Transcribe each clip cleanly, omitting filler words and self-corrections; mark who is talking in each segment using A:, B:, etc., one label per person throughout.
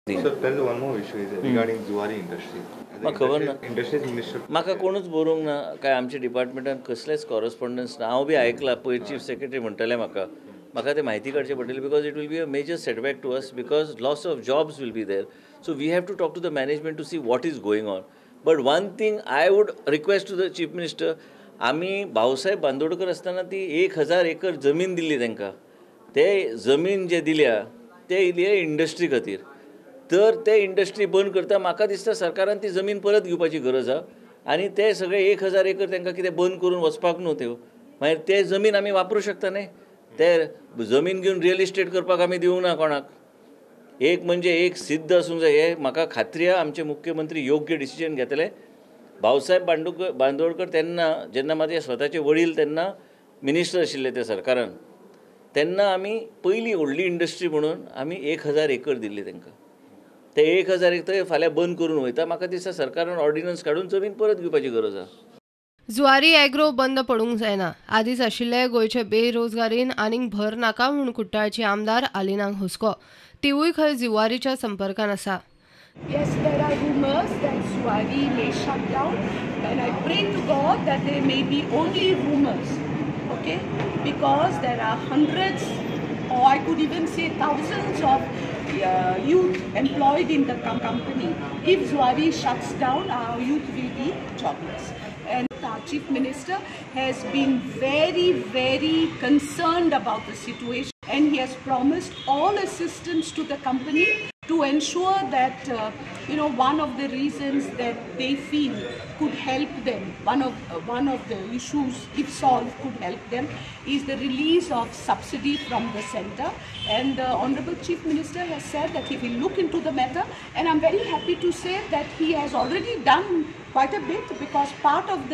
A: Sir, there is one more issue is regarding Zuari Industries.
B: म्हाका खबर ना.
A: Industries Minister.
B: म्हाका कोणूच बरोवंक ना काय आमच्या डिपार्टमेंटान कसलेच कॉरस्पॉन्डन्स ना. हांव बी आयकलां पयर चीफ सेक्रेटरी म्हणटाले म्हाका, म्हाका ते म्हायती काडचें पडटली because it will be a major setback to us because loss of jobs will be there. So we have to talk to the management to see what is going on. But one thing I would request to the Chief Minister, आमी भाऊसाहेब बांदोडकर आसतना ती 1000 acre जमीन दिल्ली तांकां. ते जमीन जे दिल्या ते दिल्या इंडस्ट्री खातीर, तर ते इंडस्ट्री बंद करता. म्हाका दिसता सरकारान ती जमीन परत घेवपाची गरज आसा आनी ते सगळे 1000 एकर तांकां कितें बंद करून वचपाक न्हू त्यो, मागीर ते जमीन आमी वापरूं शकता न्ही. ते जमीन घेवन रियल इस्टेट करपाक आमी दिवंक ना कोणाक. एक म्हणजे एक सिद्ध आसूंक जाय, हे म्हाका खात्री आसा आमचे मुख्यमंत्री योग्य डिसिजन घेतले. भाऊसाहेब बांदोडकर तेन्ना जेन्ना म्हाजे स्वताचे वडील तेन्ना मिनिस्टर आशिल्ले ते सरकारान, तेन्ना आमी पयली व्हडली इंडस्ट्री म्हणून आमी 1000 एकर दिल्ली तांकां. ते 1000 एकर फाल्यां बंद करून वयता. म्हाका दिसता सरकारान ऑर्डिनन्स काडून जमीन परत घेवपाची गरज आसा.
C: जुवारी एग्रो बंद पडूंक जायना. आदींच आशिल्ले गोंयचे बेरोजगारीन आनीक भर नाका म्हूण कुट्टाळची आमदार आलिनाक हुस्को. तिवूय खंय जुवारीच्या संपर्कान आसा.
D: Yes, there are rumors that Zuari may shut down, and I pray to God that there may be only rumors, okay? Because there are hundreds, or I could even say thousands of youth employed in the company. If Zuari shuts down, our youth will be jobless. And our Chief Minister has been very, very concerned about the situation, and he has promised all assistance to the company to ensure that one of the reasons that they feel could help them, one of the issues if solved could help them, is the release of subsidy from the center. And the Honorable Chief Minister has said that he will look into the matter, and I'm very happy to say that he has already done quite a bit, because part of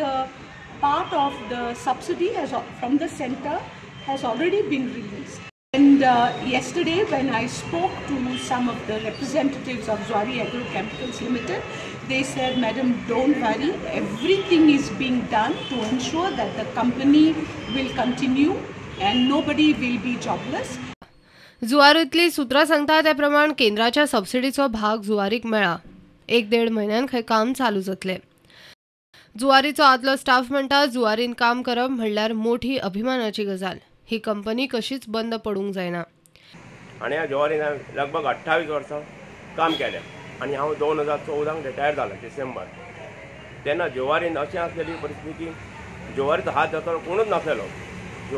D: the subsidy from the center has already been released. And yesterday when I spoke to some of the representatives of Zuari Agrochemicals Limited, they said, Madam, don't worry, everything is being done to ensure that the company will continue and nobody will be jobless.
C: जुवारीतली सूत्रां सांगता त्या प्रमाण केंद्राच्या सबसिडीचो भाग जुवारीक मेळा. 1-1.5 म्हयन्यान खंय काम चालू जातलें. जुवारीचो आदलो स्टाफ म्हणटा जुवारीन काम करप म्हणल्यार मोठी अभिमानाची गजाल. ही कंपनी कशीच बंद पडूंक जायना.
E: आनी ह्या जुवारीन हांवें लगभग 28 वर्सां काम केलें आनी हांव 2014 रिटायर जालें डिसेंबर. तेन्ना जुवारीन अशें आसलेली परिस्थिती की जुवारीचो हात धरतलो कोणूच नासलेलो.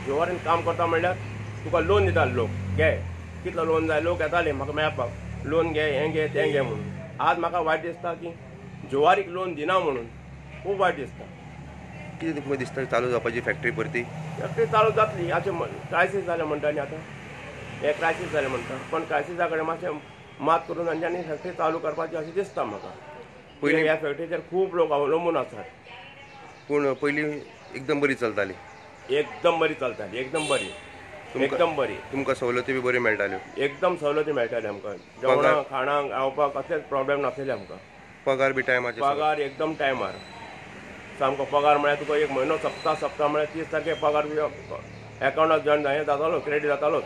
E: जुवारीन काम करता म्हणल्यार तुका लोन दिताले लोक, घे कितलो लोन जाय, लोक येताले म्हाका मेळपाक, लोन घे, हें घे, तें घे म्हणून. आज म्हाका वायट दिसता की जुवारीक लोन दिना म्हणून खूब वायट दिसता.
F: कितें तुमकां दिसता चालू जावपाची फॅक्टरी परती?
E: फॅक्टरी चालू जातली अशें क्रायसीस जालें म्हणटा न्ही, आतां हें क्रायसीस जालें म्हणटा, पण क्रायसिसा कडेन मातशें मात करून तांच्यांनी फॅक्टरी चालू करपाची अशें दिसता म्हाका. पयलीं ह्या फॅक्टरीचेर खूब लोक अवलंबून आसात.
F: पूण पयलीं एकदम बरी चलताली.
E: एकदम बरी चलताली, एकदम बरी, एकदम बरी.
F: तुमकां सवलती बी बऱ्यो मेळटाल्यो?
E: एकदम सवलती मेळटाल्यो आमकां. जेवणाक, खाणाक, रावपाक कसलेच प्रॉब्लेम नासलेले आमकां.
F: पगार बी टायमाचेर?
E: पगार एकदम टायमार, सामको पगार म्हळ्यार तुका एक म्हयनो सप्ता सप्ता म्हळ्यार 30 तारखे पगार एकावंटात जॉयन हें जातालो, क्रेडीट जातालोच.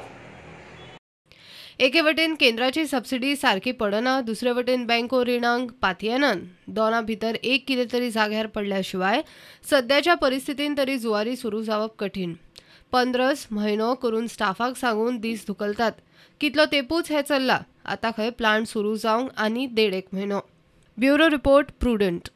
C: एके वटेन केंद्राची सबसिडी सारकी पडना, दुसरे वटेन बँको रिणांक पातयेनात. दोना भितर एक कितें तरी जाग्यार पडल्या शिवाय सद्याच्या परिस्थितीन तरी जुवारी सुरू जावप कठीण. 15 म्हयनो करून स्टाफाक सांगून दीस धुकलतात. कितलो तेपूच हें चल्ला. आतां खंय प्लांट सुरू जावंक आनी 1.5 म्हयनो. Bureau report, Prudent.